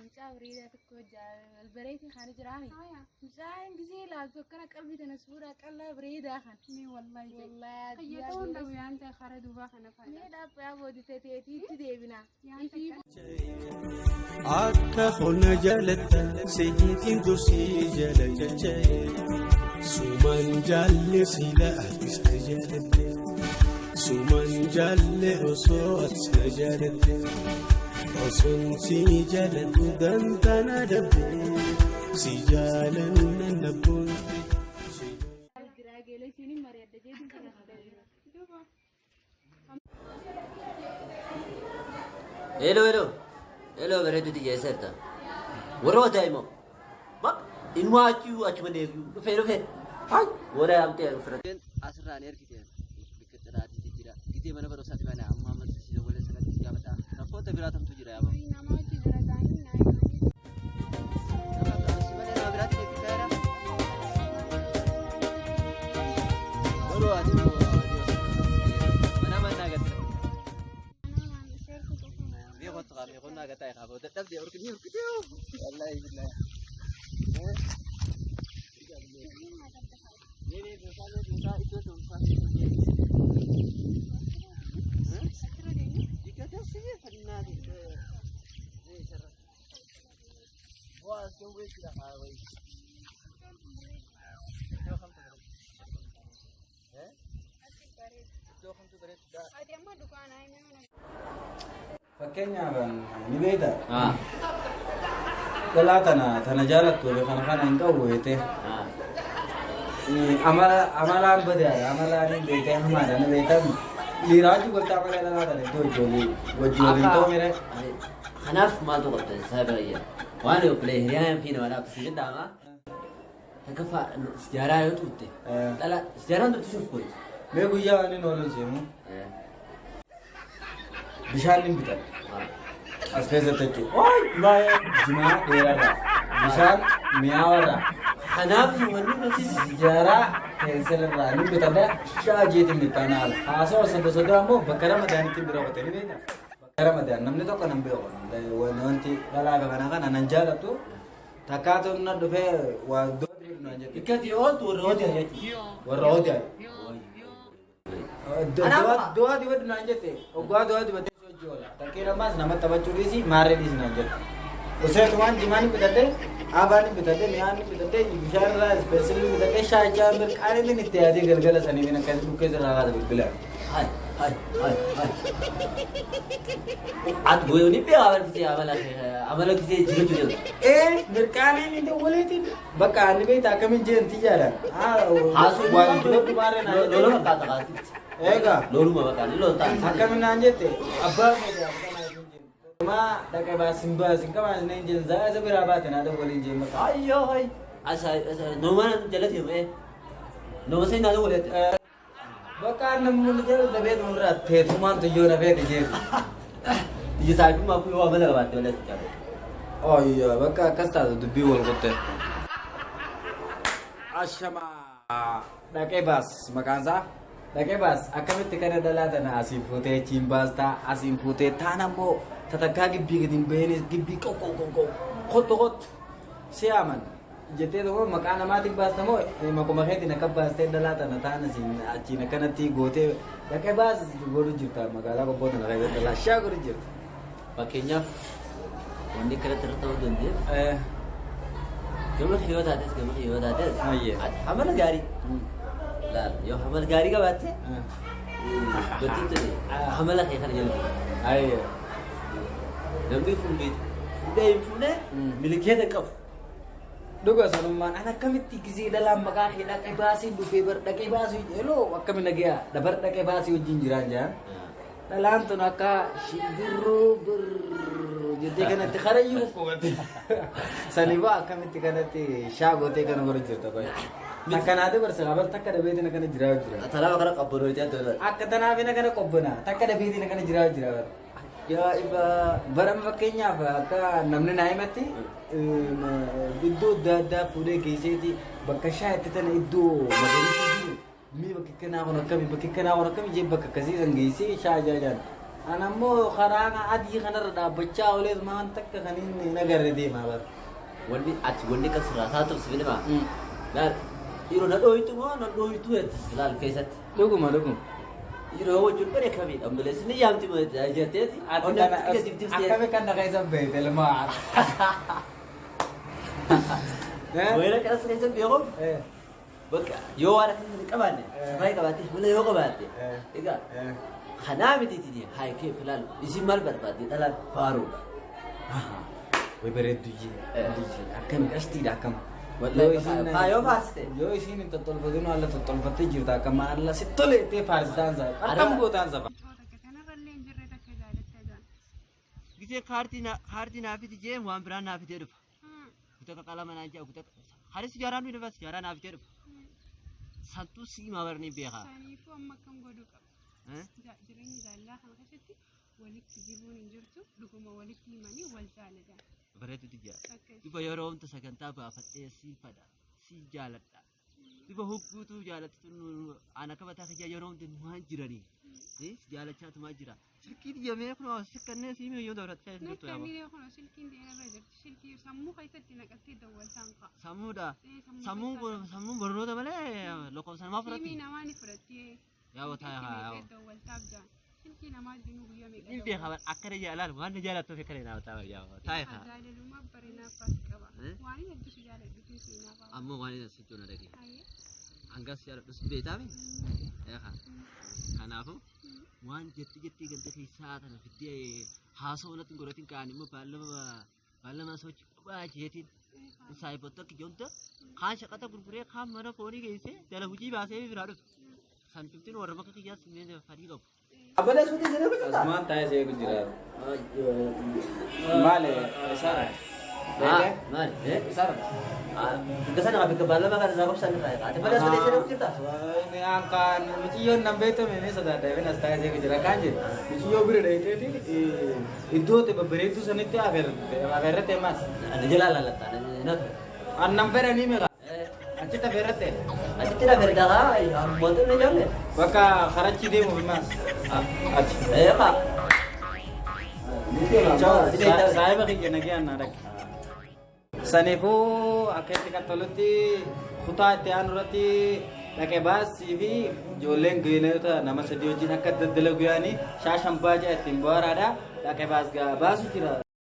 Mucaa bareedaa tokko jaalal kana jiraami. Mucaan gisee ilaaltu akkana qalbii tana suuraa qal'aa bareedaa kan. Mee wallahi. Wallahi. Fayyadamuu dhabu yaanta karaa duubaa kana Mee fayyada. dhaabbii boodite teetiitti deebina. Yaanta Ifii Akka hona jalatta seetiin dursii jala jajja'e Sumaan jaalle sila atis na jaalatte Sumaan jaalle osoo atis na jaalatte Osoon si jaaladhu dantaana dabde Si jaalanna na boonte. Giraageelee isiin mari'adha jeetiin kana deebina. Duuba. Hello, hello. Hello, bareedu xiyyeesseerta. Warra daa'ima. Bak, inuma achi achuma deebi'u. Dhufee dhufee. Hai, warra yaamtee ofirratti. Asirraan ergite bikka xiraatiitti jira. Gitee mana barumsaatti baana amma amma si waliin sanatti si gaafata. Rakkoota biraa tamtu jira yaaba. Nama hojii jira ta'anii naa himanii. Si malee nama biraatti eeggataa jira. Warra ati mana manaa gattira. Nama seerku qofa. Meeqotu qaba meeqonnaa gataa qaba dadhabdee horkidee horkidee wallaahi billaahi. Asirra deemu. Ati amma dukaanaa himee mana. Fakkeenyaaf ni beektaa? Dhalaa tana tana jaalattu kana kana hin qabu jettee. Amala amalaan badaadha amalaan hin beektee hamaadha ni beektaa. Dhiiraa wajjin walitti amala dhalaa tana iddoo ijoollee wajjin waliin ta'u mire. Kanaaf maaltu qabda isaa bira waan obbolee hiriyaan fi nama dhaabsisu jedhama. Takkaffaa sijaaraa yoo tuutte dhala sijaaraan tuutte shuuf kooti. Mee guyyaa ani oolun seemu bishaan ni bitadha. As keessatti jechuudha. Baay'ee jimaa dheeraadha. Bishaan mi'aawaadha. Kanaaf wanni nuti Sijaaraa peensirraa ni bitadha. Shaajeetiin bittaan haala. Haasawaa soda sodaa immoo bakka ramadaanitti bira qote ni beektaa? Bakka ramadaan namni tokko nan beeku. Wanti dhalaa kana kana nan jaalattu. Takkaatu na dhufee waa iddoo dibnu naan jedhe. Ikkati ooltu warra hojii jechuudha. Warra hojii. Du'aa dibadhu naan jette. Oggaa du'aa dibattee hojii oola. Takkee lammaas nama taphachuu dhiisi maarree dhiisi naan jette. Useetumaan jimaan bitadhe, aabaan bitadhe, mi'aan bitadhe, bishaan irraa ispeesilii bitadhe, shaajaa mirqaan inni itti yaadee galgala sanii fi akkas dhukkee sirraa kaasa bilbila. Hai hai hai hai. Ati goyoonni beekaa barsiisee amala amala kisee jirachuu jedhu. Ee mirqaan inni dawwaleetiin bakka ani beekta akkamiin jeen xiyyaadhaan. Haasuu Waan dibadhu maarree naan jette. Lola fakkaata kaasitti. Eegaa. Loluma bakka loltaan. Akkamiin naan jette abbaa keetii akkana hin jenne. Maa dhaqee baasin baasin qabaan hin jenne za'a isa biraa baate naa dawwaliin jeen bakka. Ayyoo hai. Asa asa nooma jalatti himee. Nooma seenaa nama walitti. Bakka namni jala dabee nurraa teetumaan tuyyoo na feete jeetu. Ija saayifummaa kun yoo amala qabaatte walitti jaalladha. Ayyaa bakka akkas taatu dubbii wal qotte. Ashamaa dhaqee baas maqaan isaa dhaqee baas akkamitti kana dhalaa tana asiin fuutee achiin baastaa asiin fuutee taan ammoo tatakkaa gibbii gadi hin bahinis gibbii qoqqoo qoqqoo kottu kottu si aman jettee tokko maqaa namaatiin baasta moo maquma keetiin akka baastee dhalaa tana taan asiin achiin akkanatti gootee dhaqee baas godhu jirta magaalaa qobboo tana keessatti dhalaa shaa godhu jirta. Fakkeenyaaf wanni akkanatti irra ta'uu danda'eef gama kiyyoo taates gama kiyyoo taates Ayyee. ati amala gaarii laal yoo amala gaarii qabaatte dubartiin tuni amala kee kana jala Ayyee. namni kun fuudhee hin fuudhee milikeeta hin qabu. Dhuga sanummaan an akkamitti gisee dhalaan maqaa kee dhaqee baasii dhufee bar dhaqee baasii eloo akkami nagaya dabar dhaqee baasii wajjin jiraan jaan. Dhalaan tun akka shimbirroo bir jettee kanatti karayyuu qoqqobatte. Sanibaa akkamitti kanatti shaa gootee kana godhu jirta baay'ee. Takka barsa qabar takka dhabeetiin akkana jiraa jira. Tanaaf akkana qabbanoo jira. Akka tanaafin akkana qobbana takka dhabeetiin akkana jiraa jira bara. Ajaa'iba! Bara fakkeenyaaf akka namni naa himatti iddoo adda addaa fuudhee geesseeti bakka shaa itti tana iddoo magariisa jiru mii bakki kanaa kun akkami bakki kanaa kun akkami jee bakka akkasii san geessee shaa ajaajaan. Ana ammoo karaa adii kanarra dhaabbachaa oolees maan takka kan inni hin agarre deemaa bara. Wanni ati wanni kan sirraa taatuuf si filima. Laal yeroo na dhooytu moo na dhooytu jetti laal keessatti. Dhuguma dhuguma. Yeroo wajjin bare kamidha ambulance ni yaamti moo jetteeti. Ati kana akkami kan na keessa beekte ilmaa. Wayina kanas keessa beekuuf bakka yoo waan akkasii hin qabaanne safaa qabaatte humna yoo qabaatte egaa kanaa miti haayikee filaal isin maal barbaadde dhalaan faaruudha. Way bareeddu iyyee akkami qashtiidha akkam. Yoo faarsite. Yoo isiin hin tottolfatin alla tottolfattee jirta akka maalla si tole ittee faarsitaan saa akkam gootaan safa. Takka kanarrallee hin jirre takka jaalattee jaan. Gisee kaartii naafiti jee waan biraan naafitee dhufa. Kutaka qalama naan jaa kutaka haris jaaraan nu dhufas jaaraa naafitee dhufa. Santuu siima barni beekaa. Saniifuu amma akkam godhuu qaba. Jireenya jaalalaa kana keessatti walitti jibuun hin jirtu dhuguma walitti himanii wal jaalatan. Bareedutu jira. Duba yeroo hunda sagantaa baafadhee siin fadha siin jaaladha. Duba hogguutuu jaalattu ana akka mataa kiyyaa yeroo hunda waan jiranii. Jaalachaatumaa jira. Silkii diyyamee kun sikkannee siimii yoo dabalachaa hin jirtu yaaba. Nakkannilee kun silkiin deenarra jirti. Silkii sammuu keessatti naqattee dawwaltaan ka'a. Sammuudha. Sammuun kun sammuun barnoota malee lakkoofsa namaa fudhatti. Siimii namaa ni fudhattee. Yaaba taa'e haa yaaba. Dawwaltaaf jaan. Silkii namaa dinuu guyyaa meeqa. Ni beeka akkana jaalaan waan na jaalattuuf akkana naa taa'e yaaba taa'e haa. Jaalalummaa bareenaaf qaba. Waan hedduu si jaaladhu fi seenaaf. Ammoo waan inni sitti na dhagee. Hangas jaaladhus beektaami. Kanaafuu waan jetti jetti ganda keessaa tana fiddee haasawaa natti godhatiin kaan immoo baallama sochi qophaa jeetiin saayiboota akka jonta kaan shaqata gurguree kaan mana foonii geessee jala hojii baasee biraa dhufe. San cuftiin warra bakka kiyyaas mi'a fadii qabu. Abbalee suutii siree biqiltaa? Asumaan taa'ee seeku jiraatu. Maali isaara? Maali? Isaara? Gasa nama bakka baallama kana irraa qabsan irraa ati malee suutii siree biqiltaa? Ankaan mucayyoon nan beekame ni sodaadha even as taa'ee seeku jira kaan jedhe mucayyoo bira dheeteeti iddoo ta'e babbareedduu sanitti afeerratte maas. Ani jalaa laallattaa natu. Annan fedhanii meeqa? Achitti afeerratte? Achitti afeerrataa wanti inni jaalle. Bakka karachi deemuuf maas. Achi. Eeqa. Saayiba kiyya nagayaan naa dhaqe. Saniifuu akka itti qaxxalutti kutaa itti aanu irratti dhaqee baasii fi ijoolleen geenota nama sadii wajjin akka daddalagu yaanii shaashan baajaa ittiin bohaaraadha. Dhaqee baas baasu jira.